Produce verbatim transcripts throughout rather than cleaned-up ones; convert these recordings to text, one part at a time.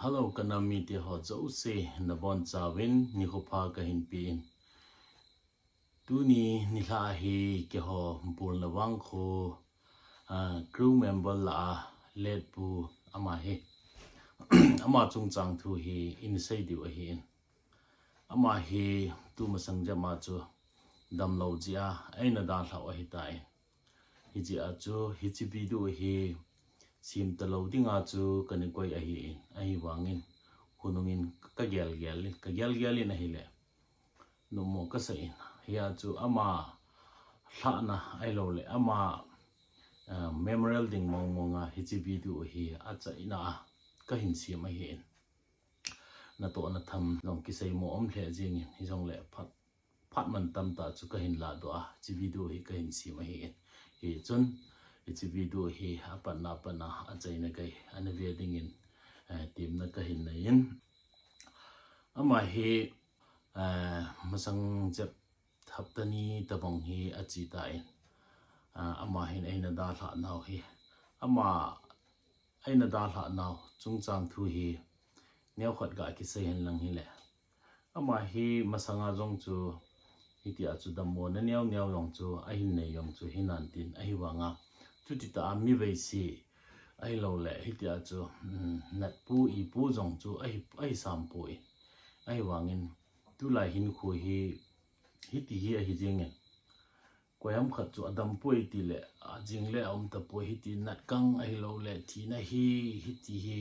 Hello, ka nam mite ho jouse, nabonchauvin nikho pha kahin pe in. Tuni nilhah hi keiho bulna vangkho, ah, crew member lah a late pu ama hi, ama chungchang thu hi in sei diu ahin. Ama hi tumasang jep a chu damlou jeh a eina dalhau ahitan. Hijeh a chu hiche video hi sem talou dinga chu kana koi ahin, ahivangin hunungin kagelgel in, kagelgel in ahile nommo kasa in. Hia chu ama lhahna ahilouleh ama, ah, memorial ding mongmonga hiche video hi achaina a kahin sem ahin. Natohna tham jong kiseimo um lheh jengin, hijongle phat, phat mantam tah chu kahin lahdoh a, hiche video hi kahin sem ahin. Hichun hiche video hi apatna patna achaina gei ana ve dingin, eh, temna kahin neiyin. Ama hi, eh, masang jep hapta ni tabang hi achetan, ah, ama hin eina dalhah nau hi, ama eina dalhah nau chungchang thu hi neokhat ga kisei hen lang hile, ama hi masanga jong chu hitia chu dammona neoneo jong chu ahin nei jong chu hinantin, ahivanga chutitah a mi veise ahilouleh hitia chu, um, natpu ipu jong chu ahi, ahisampoi. Ahivangin tulai hinkho hi hiti hi ahi jengin, koiham khat chu adampoi tile ajing le aumtapoi, hiti natkang ahilouleh thina hi, hiti hi,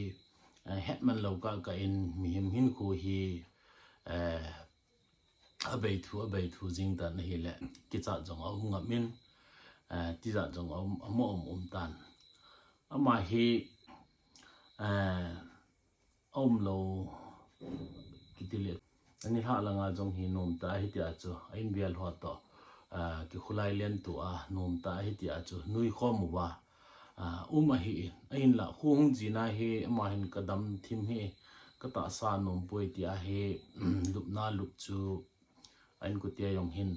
eh, hetman lou kahkah in mihem hinkho hi, eh, abeithu, abeithu jingtan ahile kichat jong aum ngamin, eh, tijat jong aum, aum, aum, umtan. Ama hi, eh, aumlou kitile, anilhah langa jong hi nomtah a hitia chu a-in vel ho toh, ah, kikhulai lentua nomtah a hitia chu nuikhom uva, ah, um ahin, ahinla kho hung jina hi ama hin kadam thim hi, katahsa nompoi tia hi, lupna lup chu a-inkote jong hin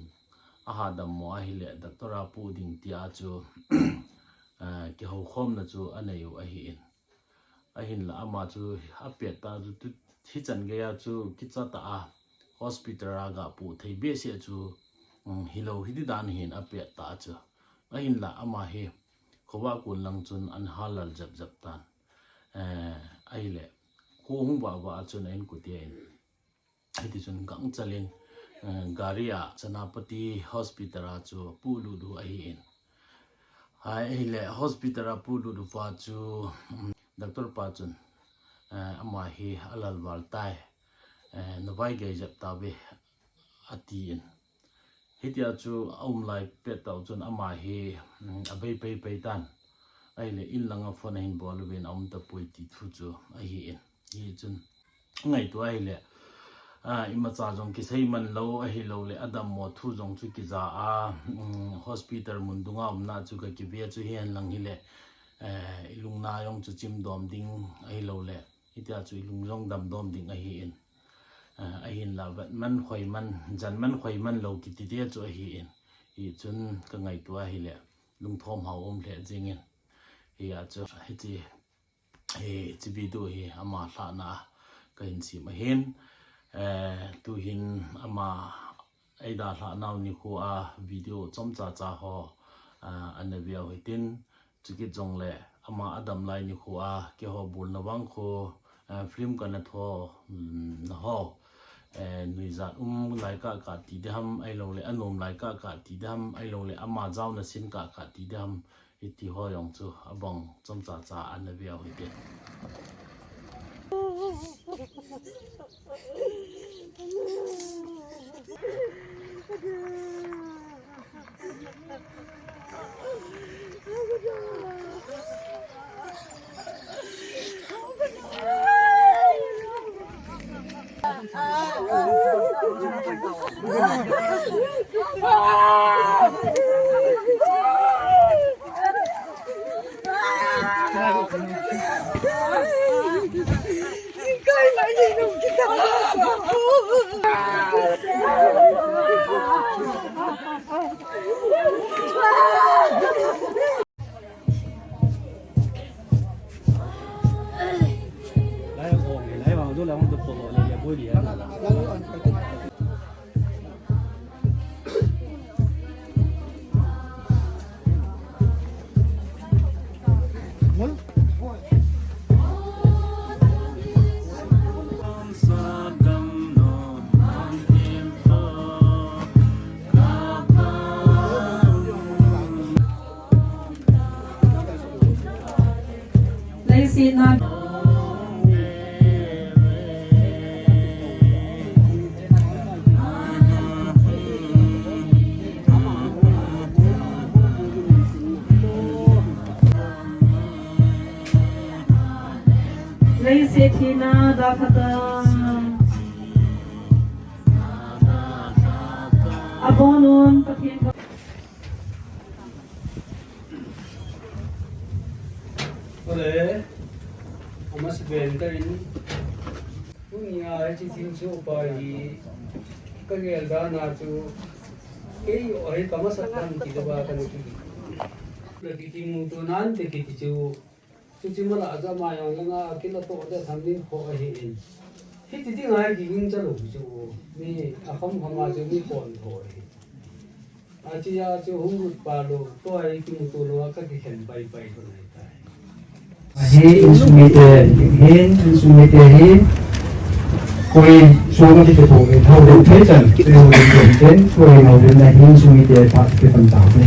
aha dammo ahile doctor a pu ding tia chu, ah, kihoukhomna chu aneiu ahin. Ahinla ama chu apettah chu tu, hichan geiya chu kichatah a hospital a gapu thei behseh chu, um, hilou hiti dan hin apettah chu. Ahinla ama hi khovah kon lang chun ana halal japjap tan. Eh, ahile kho hung vahvah a chun a-inkote in hitichun gangchalin, eh, gari a Senapati Hospital a chu apulut u ahin. Ahile hospital a apulut uva chu, um, doctor pa chun, eh, ama hi alal val tai, eh, navaigei jep tauve atin. Hitia chu aumlai pettah u chun ama hi, um, abeipeipei tan. Ahile in langa phone ahin bol uvin aumtapoi ti thu chu ahin. Hichun ngaito ahile, ah, imacha jong kiseiman lou ahilouleh adammo thu jong chu kija a, um, hospital mun dunga umna chu kakive chu hihen lang hile, eh, ilungna jong chu chimdom ding ahilouleh hitia chu ilung jong damdom ding ahin. Ah, ahinla vetman khoiman, janman khoiman lou kitite chu ahin. Hichun kangaito ahile lungthom hao um lheh jengin. Hia chu hiche, hiche video hi ama lhahna kahin sem ahin. Eh, tuhin ama eidalhah nau nikho a video chomchacha ho, ah, ana veu hitin, chukit jongle ama adam lai nikho a keiho bulna vangkho, eh, film kana tho, um, na ho, eh, nuijat um lai kahkah ti diham ahilouleh anom lai kahkah ti diham ahilouleh ama jaona sin kahkah ti diham, hiti ho jong chu abang chomchacha ana veu hite. Leiset na. Leiset thina da pha ta. Abonun Pathen. Ole, amasa pen ka in. Tunia hiche thil chu pa hi ka gel dan a chu kei o hi ka masat dan ti ba ka na ki. La ki kimu to nan te kiti chu. Chuche mala a jama jong langa kila to de tham ding kho ahi in. Hiti ding a hi kiging cha lou chu. Mi a kham kham a chu mi kon tho ahi. Achi a chu hung lut pa lou, to a hi kimu to lou a ka kikhen pai pai ko nai tai. Ahi insung mite, hin insung mite hi. Koi so ma ti to ko thau de thei chan. Koi no den na hin insung mite pa ti pan tau de.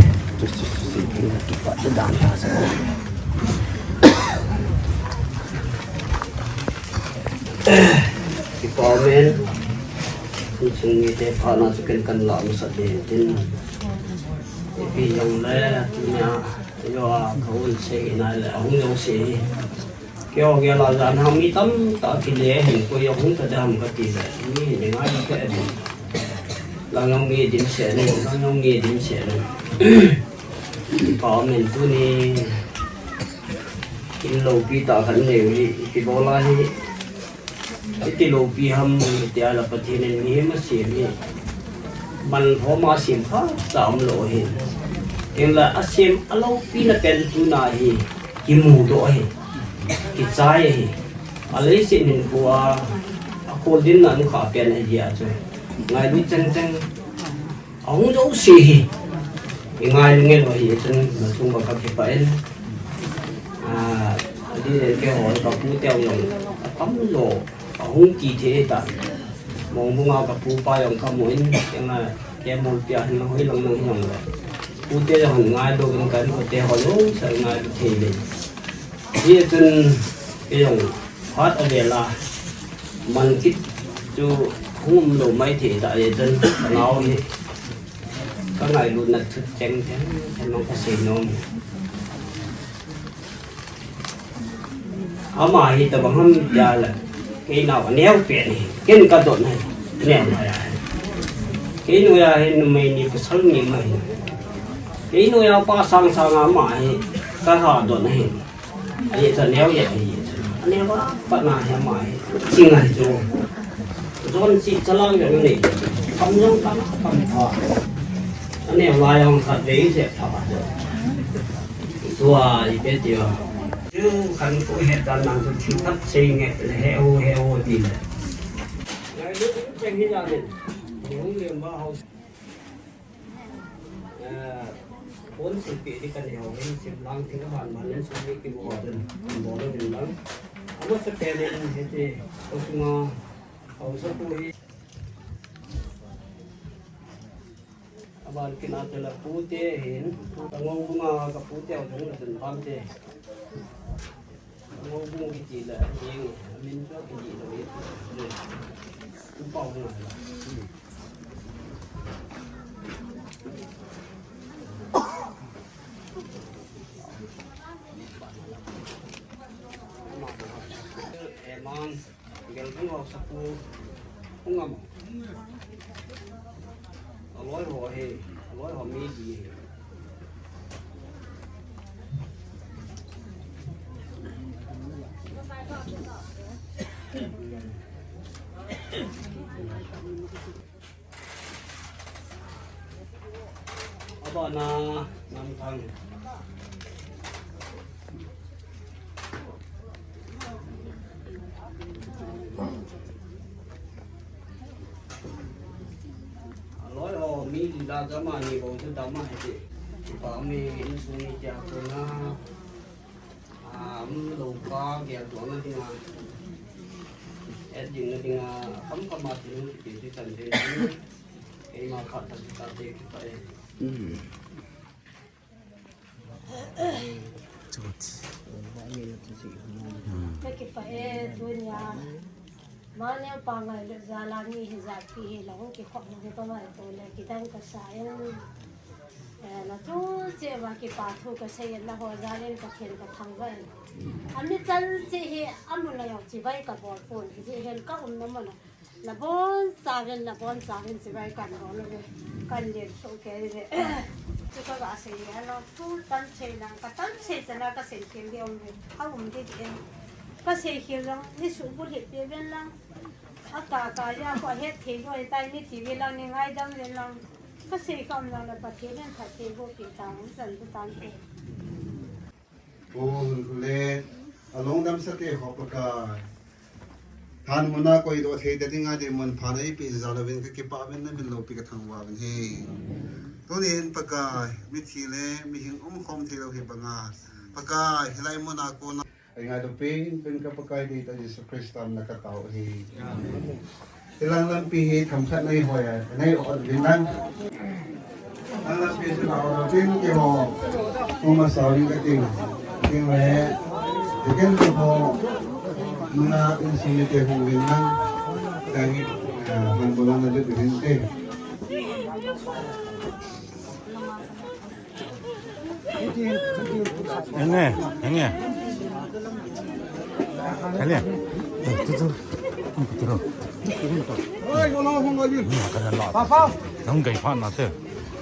Kipa umin, insung mite phatna chu ken kan la masat ding tin. Ipi jong le, tunia, yo a, ka un sei nai le, ahung jong sei. Kei o gel a jan hang mi tamtah kile hin koi ahung ta dam kati le. Mi hin ngai pe din. Lang jong mi dimset in, lang jong mi dimset in. Kipa umin tuni. In loupi tah khat nei u hi, ipi bol a hi. Iti loupi ham, iti a la Pathen in mihem asem hi. Manlhom a sem phatah um lou ahi. Tin la asem a loupina pen tuna hi. Kimudoh ahi. Kichai ahi. A leiset hinkho a, a kholdinna nukha pen ahi a chu. Ngailut chengcheng. Ahung jouse hi. I ngai lungin ahi chun, na chung ba ka kipah in. Ah, adih le keiho ka pu teu jong, atam jo, ahung kithei ta. Mongbung a ka pu pa jong ka mu in, kei nga, kei mol pia hin lang hoi lang nang hin jong le. Pu te jong ngai lou in kan ko te ho jong, sa ngai lou thei le. Hichun, kei jong phat avel a, man kit chu hung um lou mai thei ta, hichun, ka nao hi, ka ngailutna thu cheng cheng, cheng nong ka sei nom. Ama hi tabang ham tia le, kei nao aneo pen hi, ken ka dot nai, aneo nai a. Kei noiya hi numei ni pasal ni ma hi. Kei noiya pa sang sang a ama hi, ka ha dot nai. Ahi cha neo ya hi. Aneo a, pa na hi ama hi. Ching a hi chu. Jon si chalang jong nei. Kam jong kam, kam pha. Aneo la jong khat vei se pha. Tua i pe tia. Chu kan ko he dan nang chu thi thap sei nge le he o, he o ti le. Ngai lu cheng hi la le. Ni hung lem ba hau. Eh, pon sim pi di kan hau hin sim lang thing ban man len sum ni ki bo den. Bo den lang. Ama sa pe len he ti. Ko sunga. Hau sa pu hi. Aban kin a te la pu te hin, ka ngong bunga ka pu te a jong la ten pam te. Ka ngong bung kiti la, yeng, amin ka kiti la, yeng. Pu pa bunga la. Eman. Gel bung ho sapu. Hung am. Aloi ho he. Aloi ho mi di he. Abana namthang. Jama ni bou chu dam ahi ti. Kipa mi insung mi tia kona. A, um, lo pa gel tuana dinga. Et ding na dinga, kam kam a ti lu ti ti tan te. Keima phat ta ta te kipa e. Ka kipah e, tunia. Mane pa ngailut jal a mi hijat pi hilou, kikhop mo hi ka ngaito le, kidang kasa in. Eh, na tu che va kipa thu kasei in, na ho jal in Pathen kathangvah in. Ami chan che hi, amu la yau chibai kabol pon, hijeh hin ka umna mun a. Nabonchauvin, nabonchauvin chibai kanbol uve. Kanlen soh kei uve. Chu kagah sei le, alou, thu tam sei lang, katam sei chan a kasei khel ding um uve. Aum ding ding e. Kasei khel lang, nei subulhit peh uvin lang. Atah tah a, koi het thei lou ahitai, nei ti uvin lang, nei ngaidam uvin lang. Kasei kaum lang le Pathen in phatthei boh peh tang, chan chu tante. Pu Hunthule, along damsate ho Pakai. Thanmun a koidoh thei ta dinga dinmun pha neipeh jal uvin kakipah uvin, namin loupi kathangvah uvin ahi. Tunin Pakai, mithi le mihing umkhom theilou hi banga, Pakai, hilai mun a kona. Ei ngailut pen, pen ka Pakai deitah Jesu Christa min a katao ahi. Amen. Hilang lampi hi themkhat nei hoi a, nei ot uvin lang. Hilang lampi chu la ot uvin keiho. Hung masa uvin kating. Ting le, deacon te ho. Nunga insung mite hung uvin lang. Tang hi, ah, man bolang na lut uvin te. Enge, enge. Kale. Eh, tu, tu. Ang putiro. Oi, wala hong ayun. Ni kana la. Papa. Nang gai pa na te.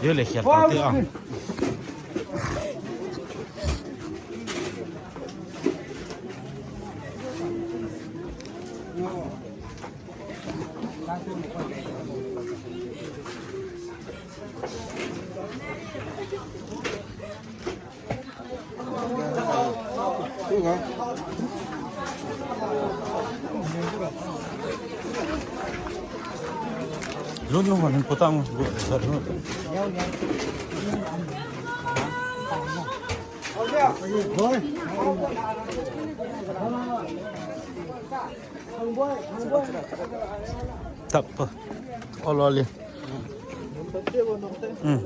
Ye le khia ta te a. Lun lun han putang. Tap pa. Ol ol. Hmm.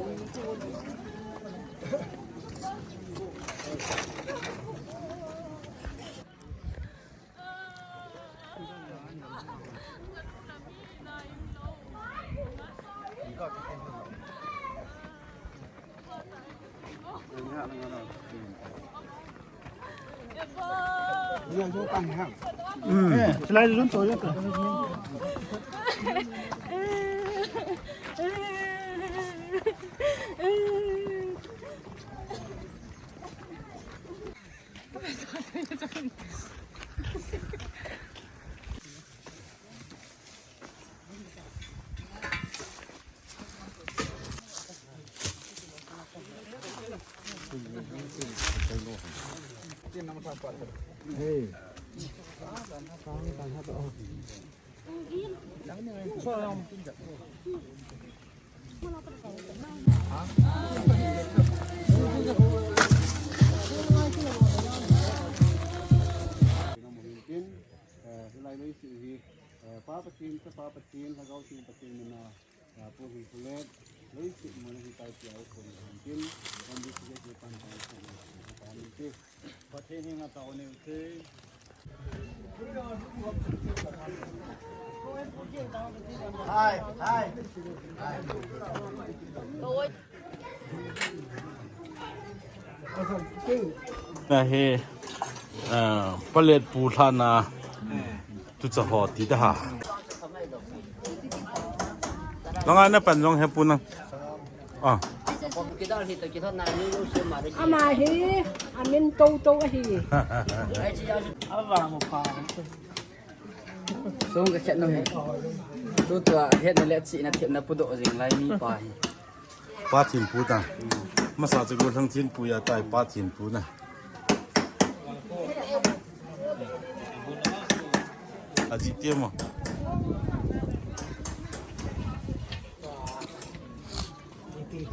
Hilai leiset hi, eh, Pa Pathen, Chapa Pathen, Lhagao Theng Pathen mina, eh, Pu Hunthule, leiset muna hitai tia u kon hin tin, kon di sige ke pan pan ko pa min ti. Pathen hi nga ta o ne u te. Hai, hai. Na hi, ah, palet pu lhana tu cha ho ti da ha. Langa na pan jong he pu na. Ah. Ama hi, amin to to ahi. Song ka khet no he. Tu tua het na le chi na thep na pu do jing lai mi pa hi. Pa Thinpu ta. Masa chu Gollhang Thinpu ya tai Pa Thinpu na. Aji te mo. Ama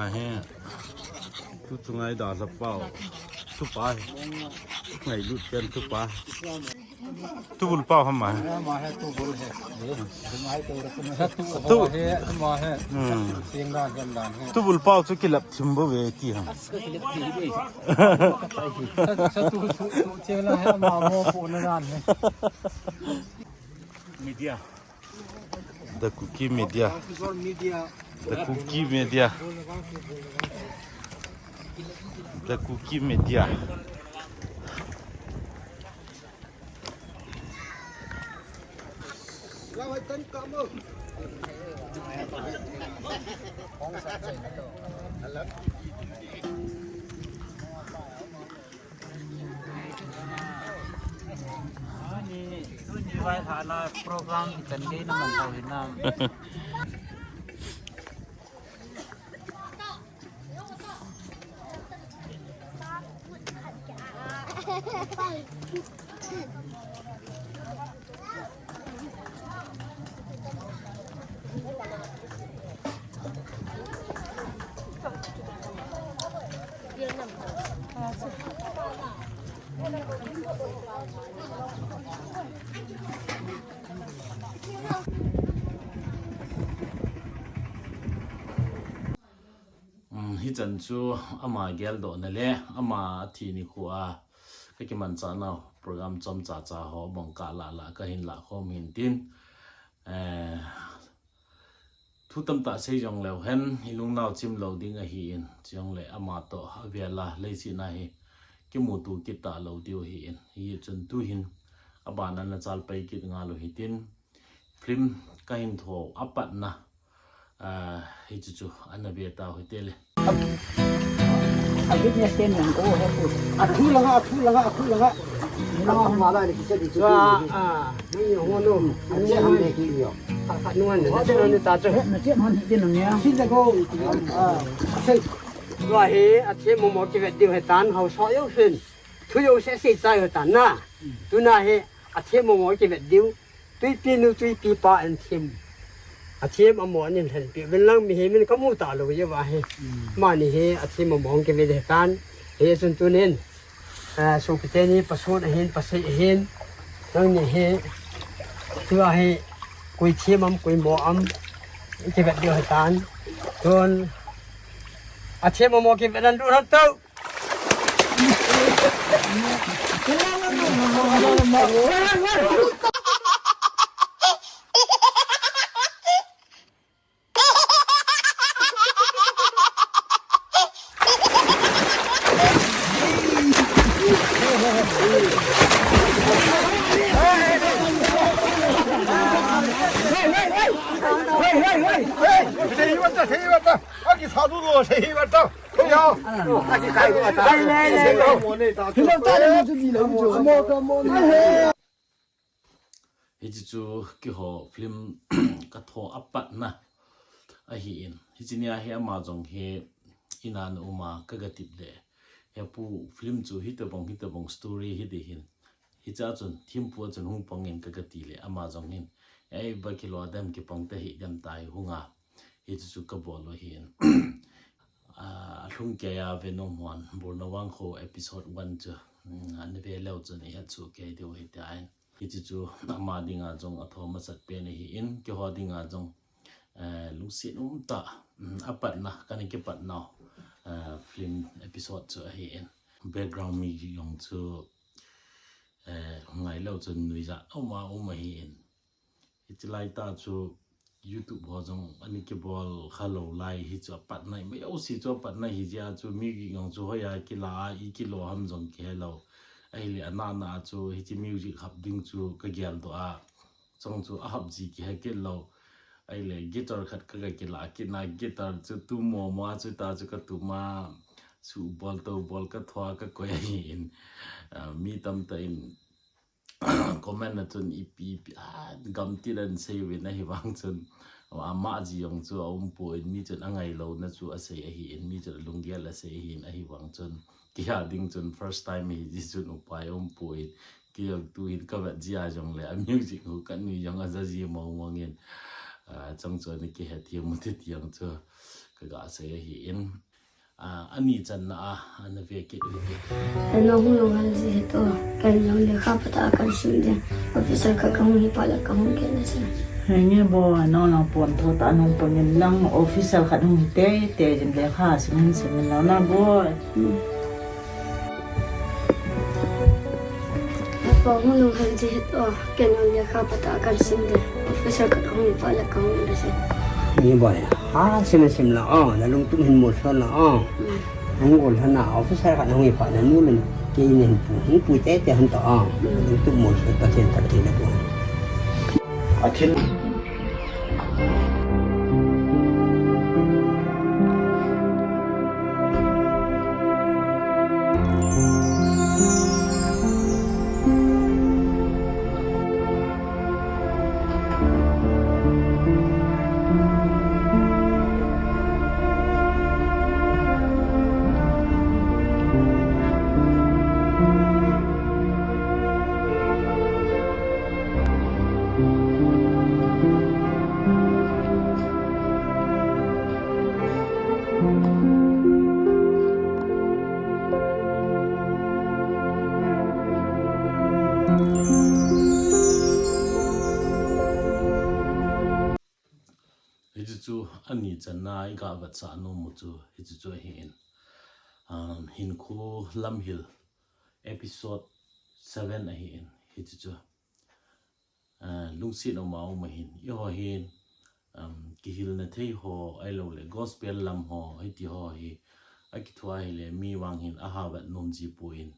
hi tu chunga idalha pau, tupa hi, ngailut pen tupa. Tubul pau ham ama hi. Ama hi tubul hi. Tu, ama hi. Hmm. Tubul pau chu kilap thim bou ve ti ham. Sa tu chu, chu chela hi ama mo po na dan hi. Media. The Kuki Media. The Kuki Media. The Kuki Media. Ani, tuni vailhahna program hi kan gei na mang ho hinam. Um, hichan chu ama geldohna le ama athi nikho a kakimanchahna program chomcha cha ho bang kalah lah kahin lah khom hin tin. Eh, thu tamtah sei jong leu hen, ilungnau chim lou ding ahin, chujongle ama toh avel a leiset a hi kimuto kit talou diu ahin. Hichun tuhin abana nachal pai kit ngal u hitin, film kahin tho apatna, ah, hichu chu ana ve tau hite le. Athu langa, athu langa, athu langa. Tua hi athem momo kivet diu hitan, hausa jouse. Thu jouse sei chai hitan na. Tuna hi athem momo kivet diu. Tuipi nu, tuipi pa an them. Athem amo anin lhenpi. Venlang mihem in kamu talou jeh uva hi. Mani hi athem amo kivet hitan. Hichun tunin, ah, sopite ni pasot ahin, pasei ahin. Nangni hi. Tua hi. Koi them am, koi mo am. Kivet diu hitan. Tun. Athem amo kivet nan du han tau. Hiche chu keiho film katho apatna ahin. Hiche nia hi ama jong hi ina na uma kaga tip le. Hepu film chu hitobang, hitobang story hiti hin. Hiche a chun thempu a chun hung pang in kaga ti le ama jong hin. Ei, ba kilo dem kipang te hi dem tai hunga. Hichu chu kabol u ahin. Ah, alhung kei a ve nom hon, Bolna Vangkho episode one chu, mm, ana ve leu chun ihet soh kei diu ahi tia in. Hichu chu ama dinga jong atho masat pen ahin, keiho dinga jong, eh, lungset umtah, mm, apatna, kana kipatnau, eh, film episode chu ahin. Background music jong chu, eh, ngai leu chun nuijat uma um ahin. Hiche laitah chu YouTube ho jong ana kibol khalou lai hi chu apatna, mi jouse chu apatna hi jeh a chu music jong chu hoiya kila a, i kilo ham jong kihelou. Ahile ana na a chu hiche music hap ding chu kageldoh a. Chong chu ahap ji kihe kit lou. Ahile guitar khat kaga kila kit na, guitar chu tum momo a chu ta chu katum a, su bol to bol katho a kakoi ahin. Ah, mi tamtah in Aman a chun ipi ipi a gamtin ahin sei uvin ahivang chun, ama ji jong chu aumpoi, mi chun angailouna chu asei ahin, mi chun alunggel asei ahin, ahivang chun kei a ding chun first time ahi jeh chun upai aumpoi. Kei jong tuhin kavet jia jongle a music hu kanui jong aja ji mong mong in, ah, chang chu ana kihet hi mu ti tiang chu kaga sei ahin. Ah, ani channa a, ana ve kit u hite. Ken jong hung lunghel ji hih in, ken jong lekha phatah a kan sim ding. Officer khat kahung hi phat le kahung kit ding ahi. Henge boi, nang lang pon tho tah nung pon in lang officer khat hung hi teitei jin lekha sim hin sim in lang na boi. Hmm. Apa hung lunghel ji hih in, ken jong lekha phatah a kan sim ding. Officer khat kahung hi phat le kahung kit ding ahi. Ni boi, ha, sim sim lang, oh, nalungtup hin molso lang, oh. Hmm. Hung gol hana, officer khat hung hi phat le nu len, kei nen pu, hung pui teitei hon ta, oh. Hmm. Nalungtup molso, Pathen phatthei nabol. Athin. Hichu chu ani channa iga vetsah nom u chu, hichu chu ahin. Um, Hinkho Lamhil episode seven ahin, hichu chu. Ah, lungset um a um ahin, eiho hin, um, kihilna thei ho, ahilouleh gospel lam ho, hiti ho hi, akithoa ahile mi vang hin ahavet nom ji pon,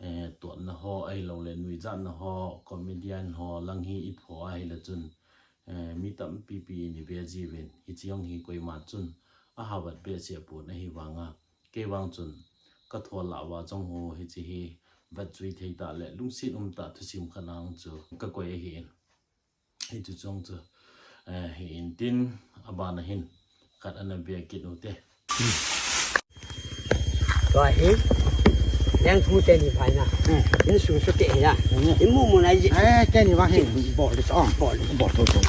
eh, totna ho, ahilouleh nuijatna ho, comedian ho, lang hi ipho ahile chun, eh, mi tampi pi in ive jiuvin, hiche jong hi koima chun ahavet behseh pon ahivanga, kei vang chun, katholah uva jong ho hiche hi vetchui thei tah le lungset um tah thusim khat nang chu kakoi ahin. Hichu jong chu, eh, hi intin abana hin khat ana ve kit u hite. Tua hi, Lengthong teni phaina. Hmm. Insung chu te hi a. Hmm. Imu mu nai ji. Eh, teni vang hi. Bol di chu, bol di. Bol chu chu.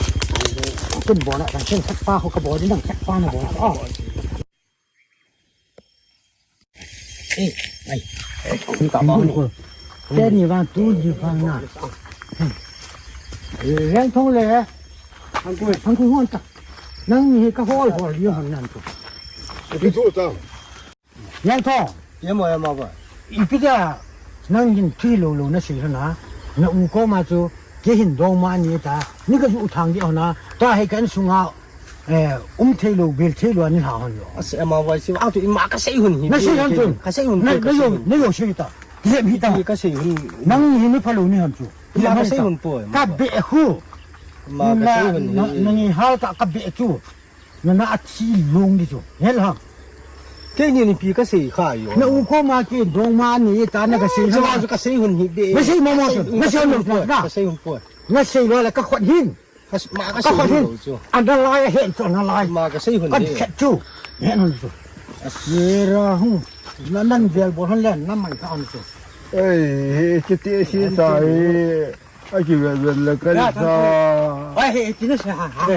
Kun bol na, kan chen khat pa ho kabol di, nang khat pa nabol. Eh, ai. Teni vang, tuni vang na. Lengthong le. Hangkui, hangkui hon ta. Nang ni kahol hol di hon nan tu. Ipi thu ta. Lengthong. Ema, ema ba. Ipi dia, nang hin thilou lou nasei lhon a. Na u koma chu, kei hin dongma ni ta. Ni kajuh thang di hon a. Tua hi ka insunga, eh, um theilou, bel theilou ani lha hon lou. Ase ema ba, ase, atu ima kasei hon hi. Nasei hon chun. Kasei hon. Na, na yo, na yo sei ta. Lem hita. Kasei hon. Nang hi ni phalou ni ham chu. Ima kasei hon poi. Ka be khu. Ima kasei hon hi. Nang hi hal ta ka be chu. Nana athi long di chu. Hel ham. Keini nipi kasei kha yo. Na u koma kei dongma ni ta na kasei. Chuma chu kasei hon hi be. Nasei mama chu. Nasei hon poi. Kasei hon poi. Nasei lou la kakhut hin. Kas-, ma kasei hon lou chu. Analai hen chu analai. Ma kasei hon hi. Khat chu. Hen hon chu. Asira hu. Na nang vel bol hon le na man kha hon chu. Ei, he, kiti si ta hi. Aki vel vel le ka sa. Oi, he, tina sa ha.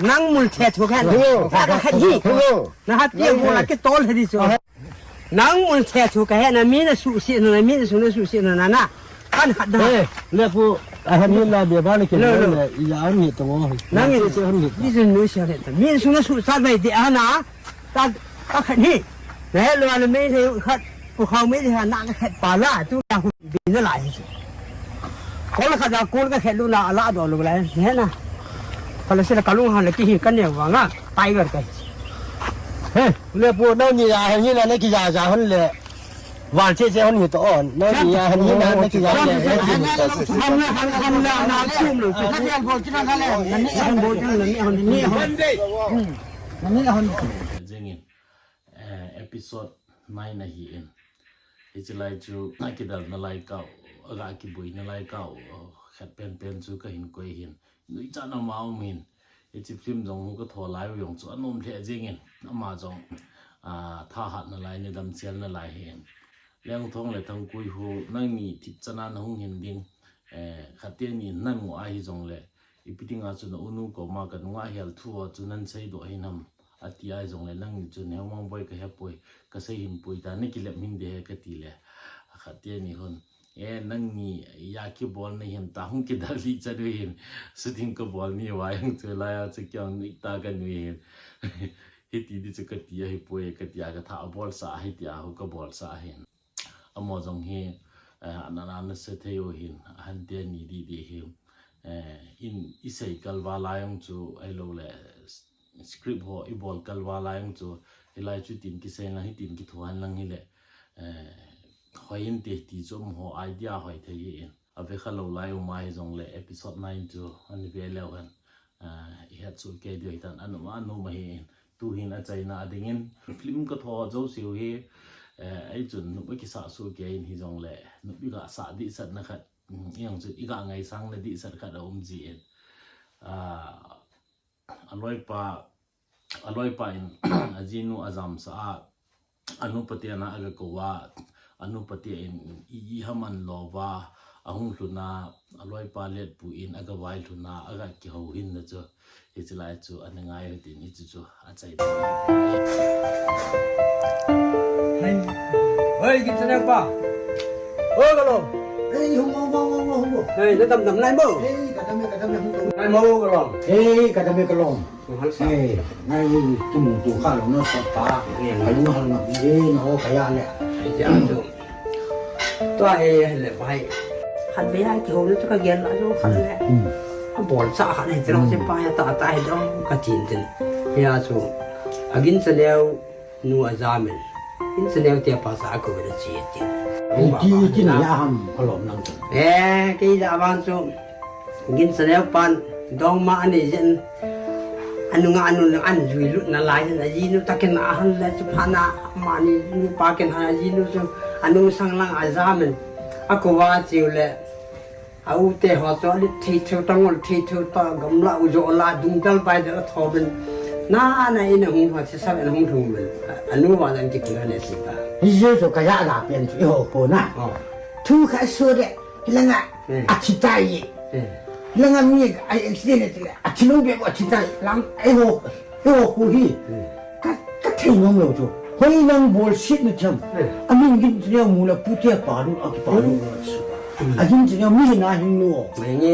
Nang mul the chu kan. Hello. Ka khat hi. Hello. Na hat ye mo la ke tol he di chu. Nang mul the chu ka he na mi na su si na mi na su na su si na na. Kan khat da. Eh, le pu, a han ni la be ba le ke le, ya an ni to. Nang ni se han ni. Ni su nu si le. Mi su na su sa bai de ana. Ta, ta khat hi. He lo ana me le khat. Pu khau me le ha na khat pa la. Tu ya hu bi na lai. Kol khat a kol ka kheluna ala do lu lai, he na. Kala sila kalung han le ki hi kan ne wa nga, tiger kai. He, le pu nang ni ya, he ni na ne ki ya ya hon le. Val che che hon ni to on. Nang ni ya, he ni na ne ki ya ya, he ni to. Ham na, ham, ham na, na kum lu. Ka ya bol ki na ka le. Na ni han bol ki na ni han ni han. Na ni han. Jengin. Eh, episode nine ahi in. Hichi lai chu, na kidal na lai ka, Aga kiboina lai kau khat penpen chu kahin koi hin. Nuichan ama um hin. Hiche film jong hu katho lai u jong chu anom lheh jengin. Ama jong, ah, thahatna lai, nidam chelna lai hin. Lengthong le Thangkui hu, nangni thipchan a nahung hin ding. Eh, khat teni namu ahi jongle, ipi dinga chu na unu koma kanunga hel thu a chu nan seidoh hinam, ati ahi jongle, nangni chu Neo Mangboi kahepoi, kasei hinpoi ta, nakilep hinte he kati le. Khat teni hon, e, nangni a kibolna hin ta, hung kidalih chan u hin, shooting kabol ni uva jong chu laiya chu kei jong nuita kanui hin. Hiti di chu kati ahipoi, kati a katha abolsah, hiti a hu kabolsah hin. Amaho jong hi, eh, ana, ana sethei u hin, ahan teni di di hi, eh, in isei kalval a jong chu, ahiloule, script ho ibol kalval a jong chu, hilai chu tin kisei lang, hitin kithohan lang hile, eh, hoi inte ti chu amaho idea hoi thei hi in. Ave khalou lai um ahi jongle episode nine chu ana ve leu hen, ah, ihet soh kei diu hitan, anom anom ahi in. Tuhin achaina a dingin film katho jouseu hi, eh, eichun nop akisah soh kei in hijongle, nop iga sah dehsetna khat, um, ijong chun iga ngaisang na dehset khat aum ji in. Ah, aloipa, aloipa in ajinu ajamsah a, anupa te ana aga kou a, anupa te in i, iham anlo uva, ahung lhun a, aloipa letpu in aga vailhun a, aga kihou hinna chu, hiche lai chu ana ngai u hitin, hiche chu achai. Hei, hei, Ginchaneopa. O, kalom. Hei, hung, hung, hung. Hei, nadamdam nai mo? Hei, kadam e, kadam e, hung, hung. Nai mo, kalom. Hei, kadam e, kalom. Hei, ngai kimuto khalou na sot pa. Kalung hal ngap e, naho kaya le. Tua hi le pai. Khatvei a kihouna chu kagel a chu khat le. Abolsah khat hi, chuleh pa hi tata hi dong katin tin. Hia chu, a Ginchaneo nu ajamin, Ginchaneo te pasal akou le che tin. Iti, iti na ham, kalom nang chu. Eh, kei ja vang chu, Ginchaneo pan dongma anei jin, anunga anu le an jui lut nalai jin, ajinu takin ahan le chu phat na, amani nupa kin han ajinu chu anung sang lang ajamin, akou a cheu le, a u te ho chu alet thei theu ta, ngol thei theu ta, gamla u jo la, dungdal baidal atho bin, na, na in ahung ho, chesa in ahung lhung bin, anu va jong kipui hane si ta. Hi je chu kaya la pen chu iho po na. Thu kha su de, hilanga, athi tai. Hilanga mi a accident le, athi lou be athi tai. Lang, iho, iho khu hi. Ka, kathei nom lou chu. Hoi lang bolset na cham. Amin Ginchaneo mu la pu te pa lu, akipa lu. A Ginchaneo mi na hin nu.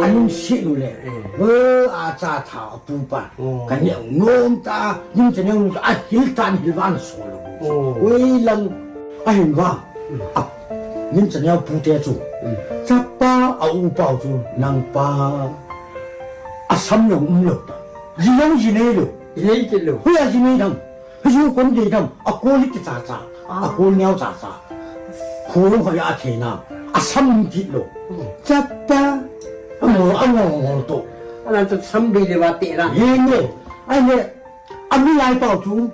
Amin se nu le. Bo acha tha apu pa. Kaneo nom ta, Ginchaneo nu ahil tan hil van so lou. Hoi lang ahin va. A, Ginchaneo pu te chu. Chapa a u pau chu nang pa. Asam jong um lou ta. Ji jong ji nei lou. Ji nei kit lou. Hoi a ji nei dam. Hijou kon dei dam, akol iti cha cha, akol neo cha cha. Khulung kha ya thei na, asam kit lou. Chapa, amo, amo, amo to. Ana chu sam bei le va te ra. Ye ne, ai ne, ami lai pau chu.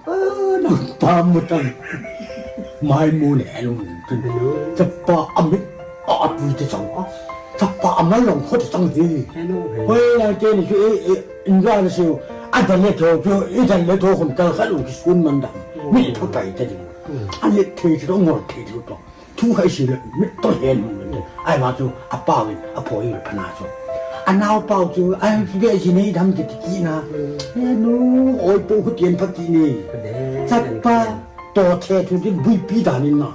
Ah, nang pa mu tang. Mai mu ne lu. Chapa, ami, a, a pui te chang. Chapa, ama long kho te chang ti. Hoi la ke ni chu, e, e, India na siu, a dan le tho, chu, i dan le tho khun kal khalu kisun man dan. Mi tho tai ta ding. A le thei chu, ngol thei chu to. Thu khai si le, mi to hen mun le. Ai ma chu, a pau in, a poi le phana chu. A nao pau chu, ai chu be ji nei dam ti ti na. E nu, oi po khu tien pha ti ni. Chapa. To thei thu tin buipi dan in na.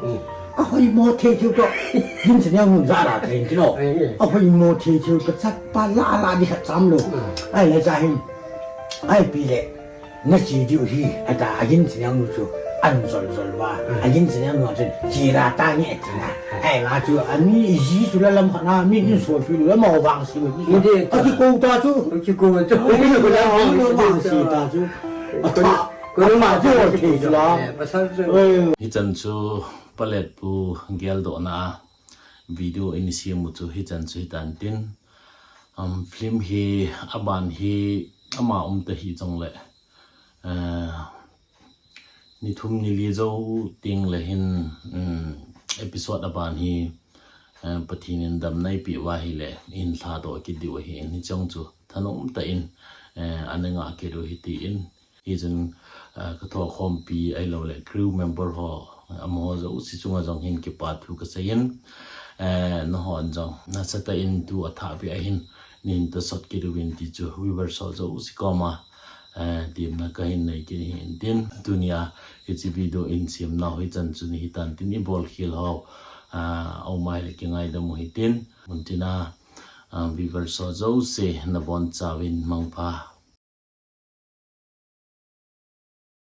A hoimo thei thu to. Ginchaneo mun ja la thei ti lo. A hoimo thei thu to chapa la la di khat cham lou. Ai le cha hin. Ai pi le. Na chi diu hi. Ata a Ginchaneo nu chu. An jol jol va. A Ginchaneo nu chu. Chi la ta nge ti na. Ai la chu. Ami ji chu la lam khat na. Mi ni so pi lu la ma vang si. Mi de. A ki ko ta chu. Ki ko chu. Ami la vang si ta chu. A ta. Ko ma chu thei chu la. Hichan chu paletpu geldohna a video in siam u chu hichan chu hitan tin. Um, film hi aban hi ama um ta hi jong le. Eh, ni thum ni li jou ting le hin, um, episode aban hi eh, Pathen in damna eipeh uva ahile, ihin lhadoh kit diu ahin, hiche jong chu thanom tah in, eh, ana ngah kit u hite tin. Hichun, eh, ka thohkhompi ahilou le crew member ho, amaho jouse chunga jong hin kipa thu kasei in, eh, nahon jong nasatah in tu athahbeh a hin, nahin tosot kit uvin ti chu viewers ho jouse koma, eh, temna kahin nei kit ahin tin, tunia hiche video in siamnau hichan chu nahi tan tin, ibol khel ho, ah, aum ahile kingaidam u hitin, mun tina, ah, viewers ho jouse nabonchauvin mangpha.